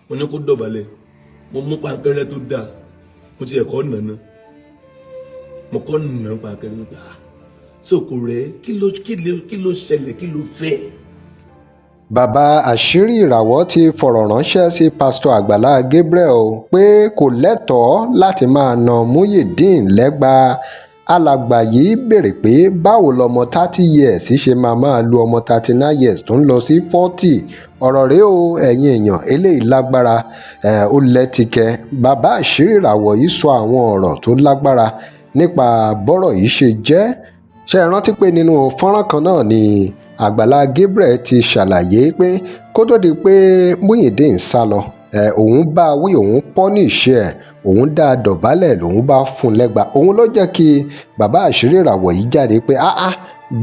Mo ní kó dọ̀bálẹ̀. Mo mú pankẹ́rẹ́ tó dáa. Mo ti ẹ̀kọ́ nàná, mo kọ́ nà pankẹ́rẹ́ tó dáa. So kò rẹ̀, kí ló ṣẹlẹ̀? Kí ló fẹ́? Bàbá àṣírí ìràwọ̀ ti fọ̀rọ̀ ránṣẹ́ sí Pásítọ̀ Àgbàlá Gabriel pé kò lẹ́tọ̀ọ́ láti máa na Muyideen lẹ́gba. Alàgbà yìí béèrè pé báwo lọmọ 30 years ṣe máa máa lu ọmọ 39 years tó ń lọ sí 40? Ọ̀rọ̀ rèé o, ẹ̀yin èèyàn, eléyìí lágbára, ó lẹ́tìkẹ́. Bàbá àṣírí ìràwọ̀ yìí sọ àwọn ọ̀rọ̀ tó lágbára nípa bọ́rọ̀ yìí ṣe jẹ́. Ṣé ẹ rántí pé nínú fọ́nrán kan náà ni Àgbàlá Gabriel ti ṣàlàyé pé kó tó di pé Muyideen sá lọ, òun bá wí, òun punish ẹ̀, òun dá a dọ̀bálẹ̀, lòun bá fún un lẹ́gba? Òun ló jẹ́ kí bàbá àṣírí ìràwọ̀ yìí jáde pé áá,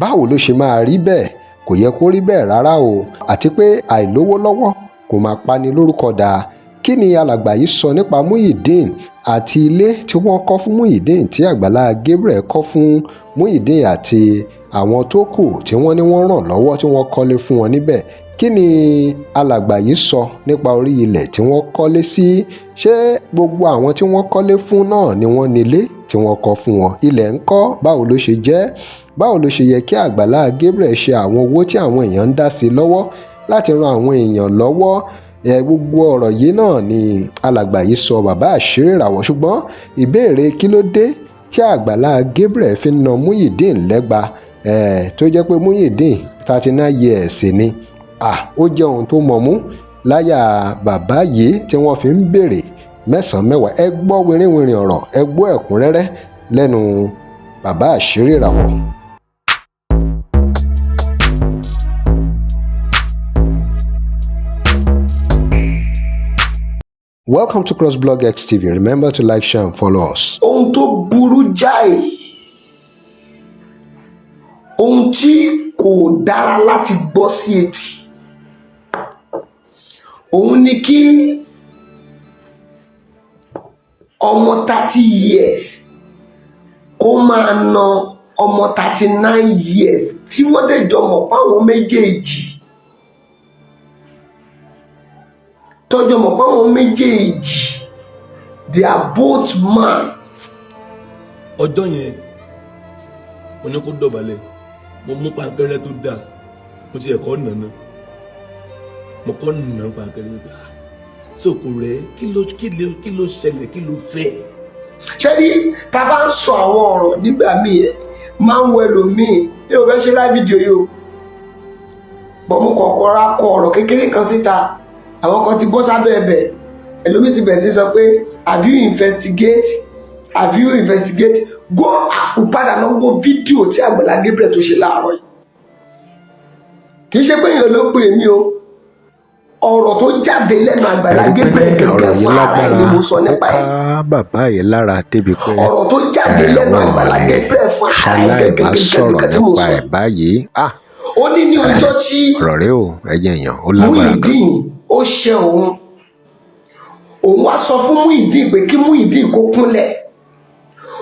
báwo ló ṣe máa rí bẹ́ẹ̀? Kò yẹ kó rí bẹ́ẹ̀ rárá o, àti pé àìlówó lọ́wọ́ kò máa pani lórúkọ dà. Kí ni alàgbà yìí sọ nípa Muyideen àti ilé tí wọ́n kọ́ fún Muyideen, tí Àgbàlá Gabriel kọ́ fún Muyideen àti àwọn tó kù tí wọ́n ní wọ́n ràn lọ́wọ́, tí wọ́n kọ́lé fún wọn níbẹ̀? Kí ni alàgbà yìí sọ nípa orí ilẹ̀ tí wọ́n kọ́lé sí? Ṣé gbogbo àwọn tí wọ́n kọ́lé fún náà ni wọ́n nílé tí wọ́n kọ́ fún wọn? Ilẹ̀ ńkọ́? Báwo ló ṣe jẹ́? Báwo ló ṣe yẹ kí Àgbàlá Gabriel ṣe àwọn owó tí àwọn èèyàn ń dá sí lọ́wọ́ láti ran àwọn èèyàn lọ́wọ́? Ẹ gbogbo ọ̀rọ̀ yìí náà ni alàgbà yìí sọ, bàbá àṣírí ìràwọ̀. Ṣùgbọ́n ìbéèrè, kí ló dé tí Àgbàlá Gabriel fi ń na Muyideen lẹ́gba, tó jẹ́ pé Muyideen 39 years ni? Ó jẹ́ ohun tó mọ̀mú láyà bàbá yìí tí wọ́n fi ń béèrè mẹ́sàn-án mẹ́wàá. Ẹ gbọ́ wìrìwìrì ọ̀rọ̀, ẹ gbọ́ ẹ̀kúnrẹ́rẹ́ lẹ́nu bàbá àṣírí ìràwọ̀. Welcome to CrossBlog X TV. Remember to like, share and follow us. Ohun tó burú jáì, ohun tí kò dára láti gbọ́ sí etí, òun ni kí ọmọ 30 years kó máa na ọmọ 39 years, tí wọ́n dẹ̀ jọ mọ̀ páwọn méjèèjì, tọ́jọ́ mọ̀ páwọn méjèèjì, they are both man. Ọjọ́ yẹn, mo ní kó dọ̀bálẹ̀. Mo mú pankẹ́rẹ́ tó dáa. Mo ti ẹ̀kọ́ nàná, mo kọ́ nà pankẹ́rẹ́ tó dáa. So kò rẹ̀, kí ló ṣẹlẹ̀? Kí ló fẹ́? Ṣé ní tá a bá ń sọ àwọn ọ̀rọ̀ nígbà míì, ẹ̀ máa ń wọ ẹlòmíì. Mi ò fẹ́ ṣe live video yìí o, bọ̀ mo kọ̀ọ̀kan ra kọ ọ̀rọ̀ kékeré kan síta. Àwọn kan ti bọ́ sábẹ́ ẹ̀bẹ̀, ẹlòmíì ti bẹ̀rẹ̀ sí sọ pé, "Have you investigate? Have you investigate?" Go padà lọ wo fídíò tí Àgbàlá Gabriel tó ṣe láàárọ̀ yìí. Kì í ṣe pé èèyàn ló pè mí o, ọ̀rọ̀ tó jáde lẹ́nu Àgbàlá Ẹ̀rí pé Gabriel ọ̀rọ̀ gẹ́gẹ́ yìí fún ara ẹ̀ lágbára, ni mo sọ ó nípa ká ẹ̀. bàbá yìí lára débi pé Ọ̀rọ̀ tó jáde lẹ́nu wọn ò Àgbàlá lè Gabriel fún ara ẹ̀ ṣaláì gẹ́gẹ́ má gẹ́gẹ́ sọ̀rọ̀ nǹkan tí mo nípa sọ. ẹ̀ báyìí. Ó ní ní ọjọ́ tí Ọ̀rọ̀ rẹ o, ẹ̀yin èèyàn, ó lágbára gan. Muyideen ó ṣe òun, òun wá sọ fún Muyideen pé kí Muyideen kó kúnlẹ̀.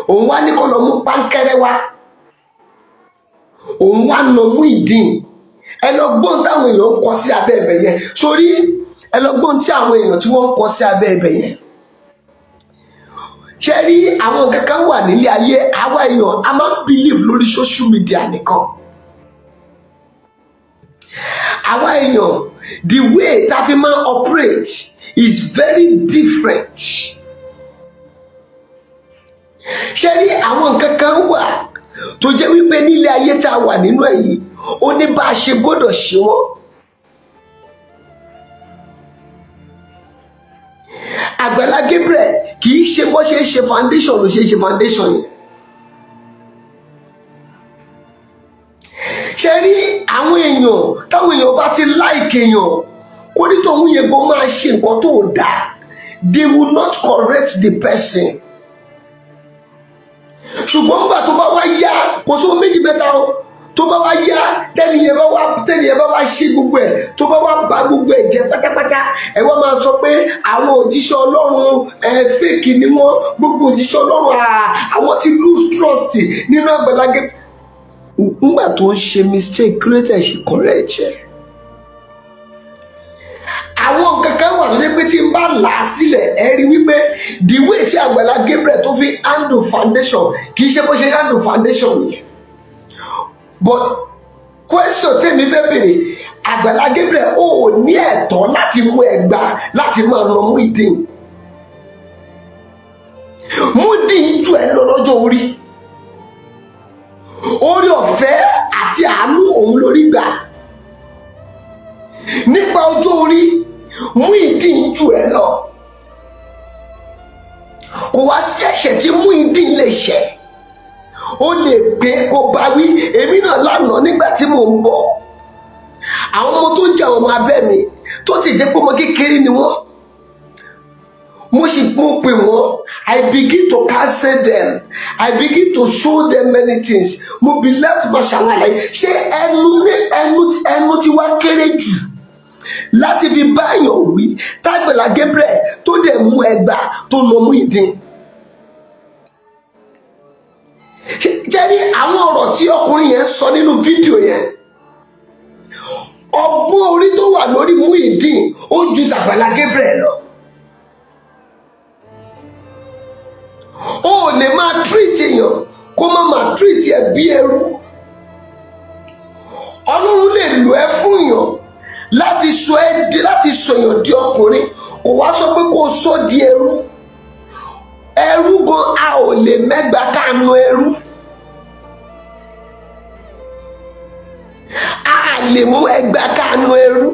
Òun wá ní kó lọ mú pánkẹ́rẹ́ wá, òun wá nà Muyideen. Ẹ lọ gbọ́n táwọn èèyàn ń kọ sí abẹ́ ẹ̀bẹ̀ yẹn sórí. Ẹ lọ gbọ́n tí àwọn èèyàn tí wọ́n ń kọ sí abẹ́ ẹ̀bẹ̀ yẹn. Ṣe rí àwọn kankan wà nílé ayé, àwa èèyàn a máa ń believe lórí social media nìkan. Àwa èèyàn, the way tá a fi máa operate is very different. Ṣe rí àwọn nǹkan kan wà tó jẹ́ wípé nílé ayé tá a wà nínú ẹ̀ yìí, ó ní bá a ṣe gbọ́dọ̀ ṣe wọ́n. Àgbàlá Gabriel, kì í ṣe bó ṣe ń ṣe foundation ló ṣe ń ṣe foundation yẹn. Ṣe rí àwọn èèyàn, táwọn èèyàn bá ti like èèyàn, kó ní tòun yẹn kó máa ṣe nǹkan tó dáa, they will not correct the person. Ṣùgbọ́n nígbà tó bá wá yá, kò sóhun méjì mẹ́ta o, tó bá wá yá, tẹ́niyẹn bá wá ṣe gbogbo ẹ̀, tó bá wá bà gbogbo ẹ̀ jẹ́ pátápátá, ẹ wá máa sọ pé àwọn òjíṣẹ́ Ọlọ́run ẹ fake ni wọ́n, gbogbo òjíṣẹ́ Ọlọ́run, àwọn ti lose trust nínú Àgbàlá Gabriel. Nígbà tó ń ṣe mistake, kí ló tẹ̀ ṣe correct ẹ̀? Àwọn kankan wà tó jẹ́ pé tí n bá là á sílẹ̀, ẹ rí wípé the way tí Àgbàlá Gabriel tó fi handle foundation, kì í ṣe bó ṣe handle foundation nìyẹn. But question tèmi fẹ́ béèrè, Àgbàlá Gabriel, ó ò ní ẹ̀tọ́ láti mú ẹgbà láti máa nà Muyideen. Muyideen jù ẹ lọ lọ́jọ́ orí. Orí ọ̀fẹ́ àti àánú òun lórí gbà nípa ọjọ́ orí. Muyideen jù ẹ lọ. Kò wá sí ẹ̀ṣẹ̀ tí Muyideen lè ṣẹ̀, ó lè gbé kó bá wí. Èmi náà lánàá nígbà tí mò ń bọ̀, àwọn ọmọ tó jẹ́ àwọn ọmọ abẹ́ mi, tó ti jẹ́ pé ọmọ kékeré ni wọ́n, mo sì mo pè wọ́n. I begin to counsel them, I begin to show them many things. Mo be left máa ṣàwọn àlàyé. Ṣé ẹnu ní ẹnu ẹnu tí wá kéré jù láti fi báyàn wí tágbàlá Gabriel tó dẹ̀ mú ẹgbà tó nà Muyideen? Jẹ́rí àwọn ọ̀rọ̀ tí ọkùnrin yẹn sọ nínú fídíò yẹn, ọgbọ́n orí tó wà lórí Muyideen ó ju tàgbàlá Gabriel lọ. O ò lè máa treat èèyàn kó má máa treat ẹ bí ẹrú. Ọlọ́run lè lò ẹ́ fún èèyàn láti sọ ẹ́ di, láti sọ èèyàn di ọkùnrin, kò wá sọ pé kó o sọ di ẹrú. Ẹrú gan, a ò lè mẹ́gbà ká nu ẹrú. A lè mú ẹgbà ká nu ẹrú.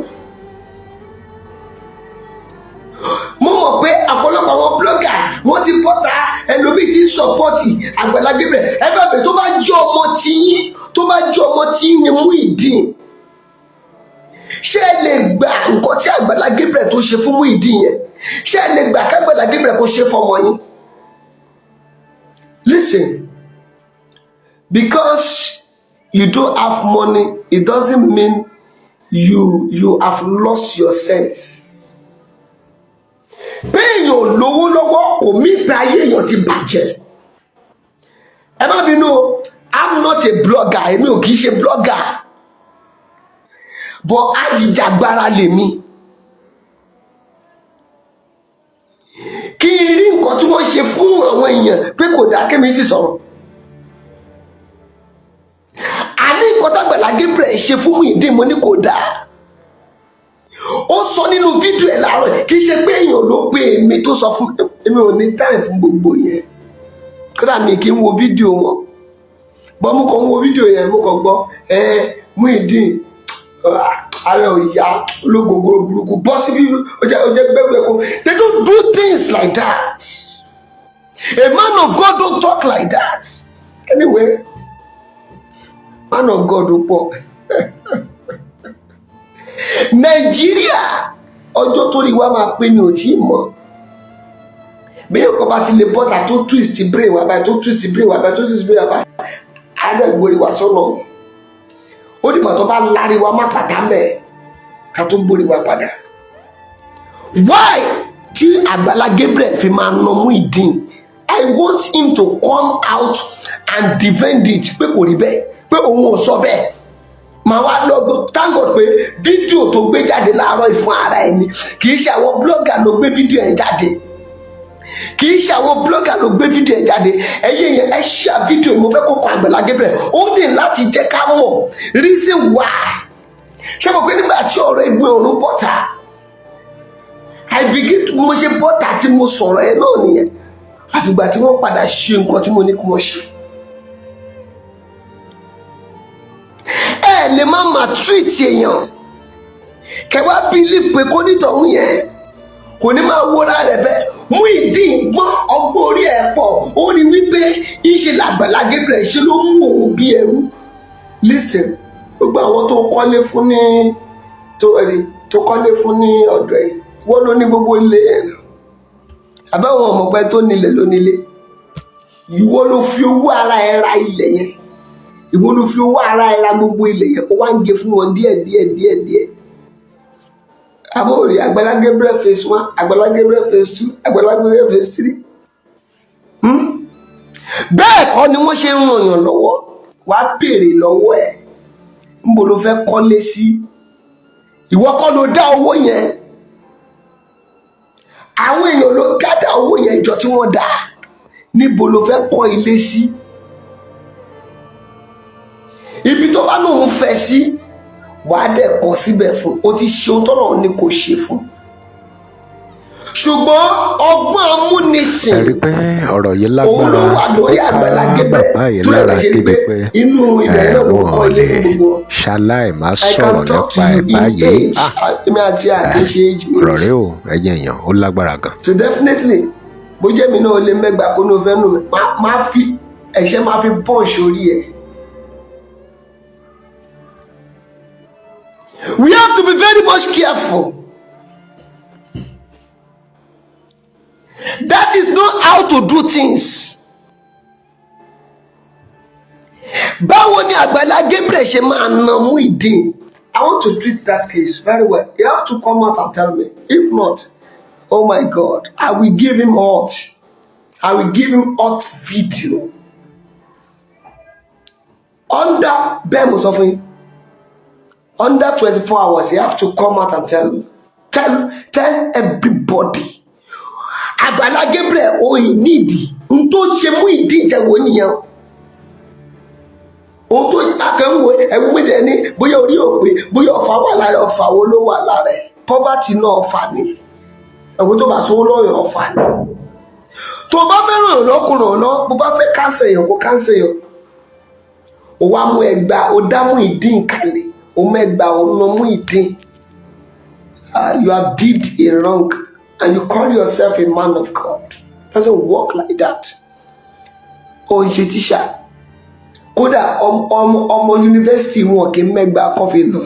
Mo mọ̀ pé ọ̀pọ̀lọpọ̀ àwọn blogger wọ́n ti bọ́ta, ẹlòmíì ti ń sọ̀pọ́tì Àgbàlá Gabriel. Ẹ bá bẹ̀rẹ̀, tó bá jẹ́ ọmọ tiyín, tó bá jẹ́ ọmọ tiyín ni Muyideen, ṣé ẹ lè gbà nǹkan tí Àgbàlá Gabriel tó ṣe fún Muyideen yẹn? Ṣé ẹ lè gbà kágbàlá Gabriel kó ṣe fọmọ yín? Listen, because you don't have money, it doesn't mean you have lost your sense. Béèyàn ò lówó lọ́wọ́ kò mí pé ayé èèyàn ti bàjẹ́. Ẹ má bínú o, I'm not a blogger, èmi ò kì í ṣe blogger, but ajìjàgbara lèmi. Kí n rí nǹkan tí wọ́n ṣe fún àwọn èèyàn pé kò dáa, kémi sì sọ̀rọ̀. Àní nǹkan t'Àgbàlá Gabriel ṣe fún Muyideen, mo ní kò dáa. Ó sọ nínú fídíò ẹ̀ láàárọ̀, kì í ṣe pé èèyàn ló pe èmi tó sọ fún èmi. Ò ní time fún gbogbo yẹn, kódà mi kì í wo fídíò wọn bọ́. Mo kàn ń wo fídíò yẹn, mo kàn gbọ́ ẹ Muyideen ààrẹ òyà olóògbògbò burúkú bọ́ síbí, ó jẹ́ gbẹ́rù ẹ̀kọ́. They don't do things like that. A man of God don't talk like that. Anyway, man of God ó pọ̀ Nàìjíríà. Ọjọ́ tó rí wa máa pé mi ò tí ì mọ̀. Bí yóò kọ́ bá ti lè bọ́ta tó twist brain wa báyìí, tó twist brain wa báyìí, tó twist brain wa báyìí, á dẹ̀ gbórí wa sọ́nà. Ó dìgbà tó bá lárí wa má pàtà mẹ́ ká tó gbórí wa padà. Why tí Àgbàlá Gabriel fi máa nà Muyideen? I want him to come out and defend it pé kò rí bẹ́ẹ̀, pé òun ò sọ bẹ́ẹ̀. Màá wá lọ. Thank God pé fídíò tó gbé jáde láàárọ̀ ìfún ara ẹni, kì í ṣe àwọn blogger ló gbé fídíò ẹ̀ jáde, kì í ṣe àwọn blogger ló gbé fídíò ẹ̀ jáde. Ẹ̀yin yẹn, ẹ ṣíà fídíò. Mo fẹ́ kó kọ Àgbàlá Gabriel, ó ní láti jẹ́ ká mọ̀ reason why. Ṣé mo pé nígbà tí ọ̀rọ̀ Ẹ̀gbin Ọ̀run bọ́ta, I begin to, mo ṣe bọ́ta tí mo sọ̀rọ̀ ẹ náà nìyẹn, àfìgbà tí wọ́n padà ṣe nǹkan tí mo ní kí wọ́n ṣe. Ẹ lè má maltreat èèyàn kẹwàá believe pé kó nítọ̀hún yẹn kò ní máa wúra rẹ̀ bẹ́ẹ̀. Muyideen gbọ́n, ọgbọ́n orí ẹ̀ pọ̀. Ó rí wípé ìṣe làgbàlá Gabriel ṣe ló mú òun bí ẹrú. Listen, gbogbo àwọn tó kọ́lé fún ní tó rí tó kọ́lé fún ní ọ̀dọ̀ ẹ̀, wọ́n ló ní gbogbo ilé ẹ̀ náà. Àbáwọn ọmọọpẹ tó nílẹ̀ ló nílé. Ìwọ ló fi owó ara ẹ ra ilẹ̀ yẹn, ìwọ ló fi owó ara ẹ ra gbogbo ilẹ̀ yẹn, ó wá ń gé fún wọn díẹ̀ díẹ̀ díẹ̀ díẹ̀. Àbórí Àgbàlá Gabriel phase one, Àgbàlá Gabriel phase two, Àgbàlá Gabriel phase three. Bẹ́ẹ̀ kọ́ ni wọ́n ṣe ń ràn yàn lọ́wọ́. Wàá béèrè lọ́wọ́ ẹ̀, níbo ló fẹ́ kọ́lé sí? Ìwọ kọ́ ló dá owó yẹn. Àwọn èèyàn ló gather owó yẹn jọ tí wọ́n dá. Níbo ló fẹ́ kọ́ ilé sí? Ibi tó bá lóun fẹ́ sí, wàá dẹ̀ kọ́ síbẹ̀ fún. O ti ṣe ohun tọ́lọ́run ní kò ṣe fún, ṣùgbọ́n ọgbọ́n amúnisìn Ẹ rí i pé ọ̀rọ̀ yìí òun ló lágbára. wà Ó lórí ká Àgbàlá Gabriel bàbá yìí tó lè lára ṣe ni débi pé pé inú ibẹ̀ náà ló wọn kọ́ ò ilé lè fún gbogbo wọn. ṣaláì má I can sọ̀rọ̀ talk to nípa you ẹ̀ in báyìí. age. Ah, Èmi àti àkínṣe age ọ̀rọ̀ mate. rẹ o, ẹ̀yin èèyàn, ó lágbára gan. So definitely, bó jẹ́ mi náà lè mẹ́gbàá kó ní o fẹ́ nù mí, máa fi ẹ̀ṣẹ́, máa fi punch orí ẹ̀. We have to be very much careful. That is not how to do things. Báwo ni Àgbàlá Gabriel ṣe máa na Muyideen? I want to treat that case very well. You have to come out and tell me. If not, oh my God, I will give him hot. I will give him hot video. Under bẹ́ẹ̀ mo sọ fún yín, under 24 hours, you have to come out and tell me. Tell everybody. Àgbàlá Gabriel o ì nídìí. N tó ṣe Muyideen jẹ́wọ́ nìyẹn. Ohun tó akẹ́wò ẹ̀wù mi dẹ̀ ní bóyá orí ò pé, bóyá ọ̀fà wà lára. Ọ̀fà wo ló wà lára ẹ̀? Poverty náà ọ̀fà ni. Ẹ̀wù tó bá sówó lọ́yọ̀, ọ̀fà ni. Tó bá fẹ́ ràn yàn lọ́, kó ràn lọ́. Bó bá fẹ́ cancel yàn, kó cancel yàn. Ó wá mú ẹgbàá, ó dá Muyideen kalẹ̀, ó mẹ́gbàá, ó na Muyideen. You have did a wrong and you call yourself a man of God. Doesn't work like that. Ó ń ṣe tíṣà. Kódà ọmọ yunifásitì, wọn kì í mẹ́gbàá kọfí nù.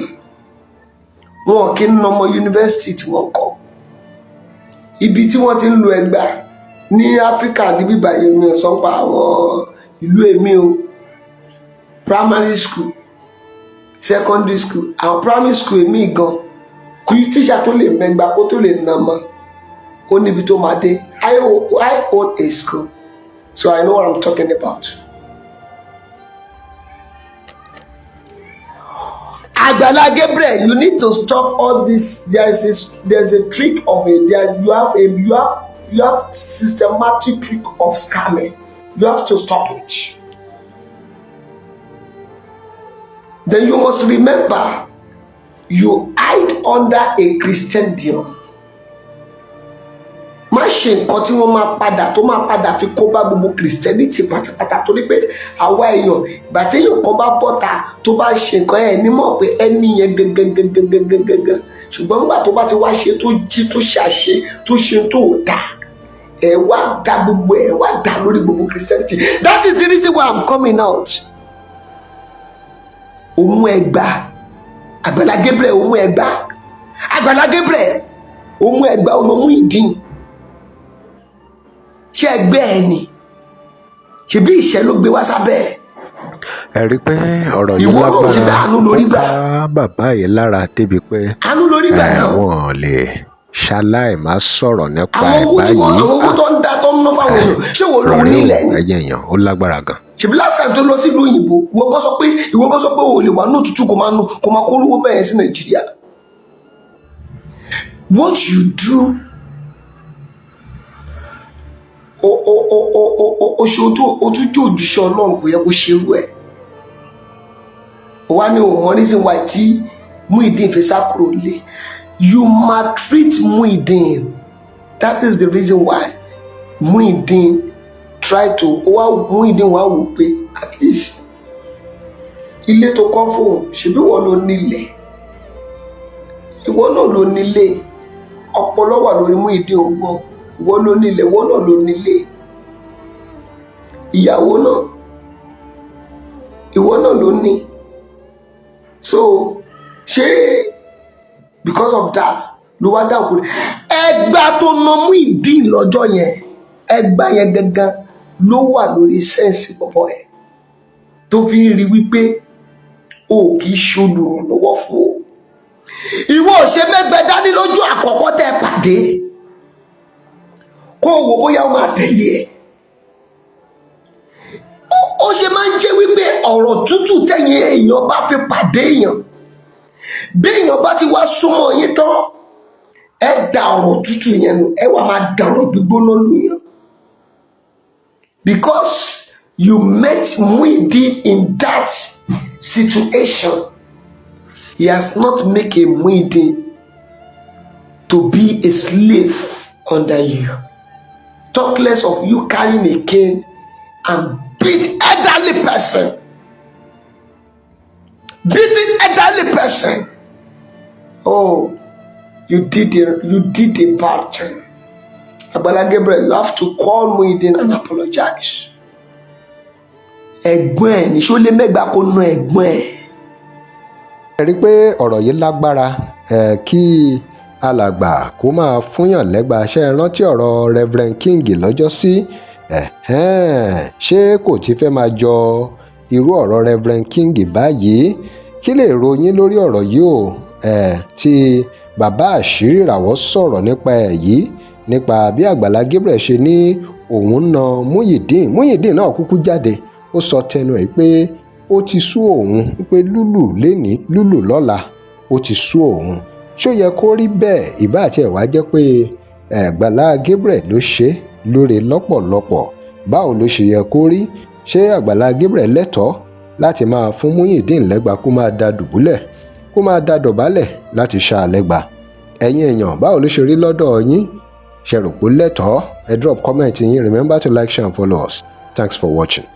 Wọn kì í nà ọmọ yunifásitì tí wọ́n kọ́. Ibi tí wọ́n ti ń lo ẹgbàá ní Áfíríkà níbí báyìí, mi ò sọ pa àwọn ìlú èmi o. Primary school, secondary school, àwọn primary school èmi gan, kí tíṣà tó lè mẹ́gbàá kó tó lè nà mọ́, ó níbi tó máa dé. I own a school, so I know what I'm talking about. Agbala Gabriel, you need to stop all this. There's a trick of it. There you have systematic trick of scamming. You have to stop it. Then you must remember you hide under a Christendom. Má ṣe nǹkan tí wọ́n máa padà tó máa padà fi kó bá gbogbo Christianity pátápátá, torí pé àwa èèyàn, ìgbà téèyàn kan bá bọ́ta tó bá ṣe nǹkan, ẹ̀ ní mọ̀ pé ẹni yẹn gangan gangan gangan gangan, ṣùgbọ́n nígbà tó bá ti wá ṣe, tó jí, tó ṣàṣe, tó ṣe tó dáa, ẹ wá da gbogbo ẹ wá da lórí gbogbo Christianity. That is the reason why I'm coming out. Òun ẹgbà Àgbàlá Gabriel, òun ẹgbà Àgbàlá Gabriel, òun ẹgbà ọmọ Muyideen. Ṣé ẹgbẹ́ ẹ ni? Ṣebí ìṣẹ́ ló gbé wá sábẹ́ ẹ̀. Ẹ rí i pé ọ̀rọ̀ yìí Ìwọ náà ṣe lágbára. bẹ́ẹ̀, àánú Ó lórí gbà. ká bàbá yìí lára débi pé Àánú lórí gbà náà. wọn ò lè ṣaláì má sọ̀rọ̀ nípa Àwọn ẹ̀ owó tí wọ́n báyìí. àwọn owó tó ń dá, tó ń ná fáwọn èèyàn, ṣé wọ́n ló Ọ̀rọ̀ rẹ o, nílẹ̀ ni? ẹ̀yin èèyàn, ó lágbára gan. Ṣèbí last time tó lọ sílùú òyìnbó, ìwọ kọ́ sọ pé o ò lè wà ní òtútù, kó máa nù, kó máa kó rówó bẹ́ẹ̀ sí Nàìjíríà. What you do, o ṣe o tó o tún jó òjíṣẹ́ Ọlọ́run, kò yẹ kó ṣerú ẹ̀. O wá ní òun mọ reason why tí Muyideen fi sá kúrò lé. You maltreat Muyideen. That is the reason why Muyideen try to ó wá. Muyideen wá wò pé at least ilé tó kọ́ fóun, ṣebí wọ́n ló nílẹ̀, ìwọ náà ló nílé. Ọpọlọ wà lórí Muyideen ọgbọ́n. Ìwọ ló nílẹ̀, ìwọ náà ló nílé. Ìyàwó náà, ìwọ náà ló ní. So ṣé because of that ló wá dá òkú ẹgbà tó na Muyideen lọ́jọ́ yẹn? Ẹgbà yẹn gangan ló wà lórí sense bọ̀bọ̀ ẹ̀ tó fi ń rí wípé o kì í ṣe olùrànlọ́wọ́ fún o. Ìwọ ò ṣe mẹ́gbẹ́ dání lójú àkọ́kọ́ tẹ́ ẹ pàdé, kó o wò bóyá ó máa tẹ̀lé ẹ. Ó ṣe máa ń jẹ́ wípé ọ̀rọ̀ tútù tẹ̀yìn èèyàn bá fi pàdé èèyàn, bí èèyàn bá ti wá súnmọ́ yín tán, Ẹ da ọ̀rọ̀ tútù yẹn nù, ẹ wà máa da ọ̀rọ̀ gbígbóná lù yàn because you met Muideen in that situation. He has not make a Muideen to be a slave under you, talk less of you carrying a cane and beat elderly person, beating elderly person. Oh, you did a bad thing. Agbala Gabriel, you have to call Muideen and apologize. Ẹ̀gbọ́n ẹ̀ ní ṣó lé mẹ́gbàá kó ná ẹ̀gbọ́n ẹ̀. Ẹ rí i pé ọ̀rọ̀ yìí lágbára ẹ̀ kí alàgbà kó máa fúnyàn lẹ́gba. Ṣe é rántí ọ̀rọ̀ Reverend King lọ́jọ́sí? Ṣé kò ti fẹ́ máa jọ irú ọ̀rọ̀ Reverend King báyìí? Kí lè ròyìn lórí ọ̀rọ̀ yìí o tí bàbá àṣírí ìràwọ̀ sọ̀rọ̀ nípa ẹ̀ yìí, nípa bí Àgbàlá Gabriel ṣe ní òun na Muyideen? Muyideen náà kúkú jáde, ó sọ tẹnu ẹ̀ pé ó ti sú òun, pé lúlù lénìí, lúlù lọ́la, ó ti sú òun. Ṣó yẹ kó rí bẹ́ẹ̀? Ìbá àti ẹ̀ wá jẹ́ pé Àgbàlá Gabriel ló ṣe é lóore lọ́pọ̀lọpọ̀, báwo ló ṣe yẹ kó rí? Ṣé Àgbàlá Gabriel lẹ́tọ̀ọ́ láti máa fún Muyideen lẹ́gba, kó máa da dùbúlẹ̀, kó máa da dọ̀bálẹ̀ láti ṣá a lẹ́gba? Ẹ̀yin èèyàn, báwo ló ṣe rí lọ́dọ̀ yín? Ṣe rò pé lẹ́tọ̀ọ́? Ẹ drop comment yín. Remember to like, share and follow us. Thanks for watching.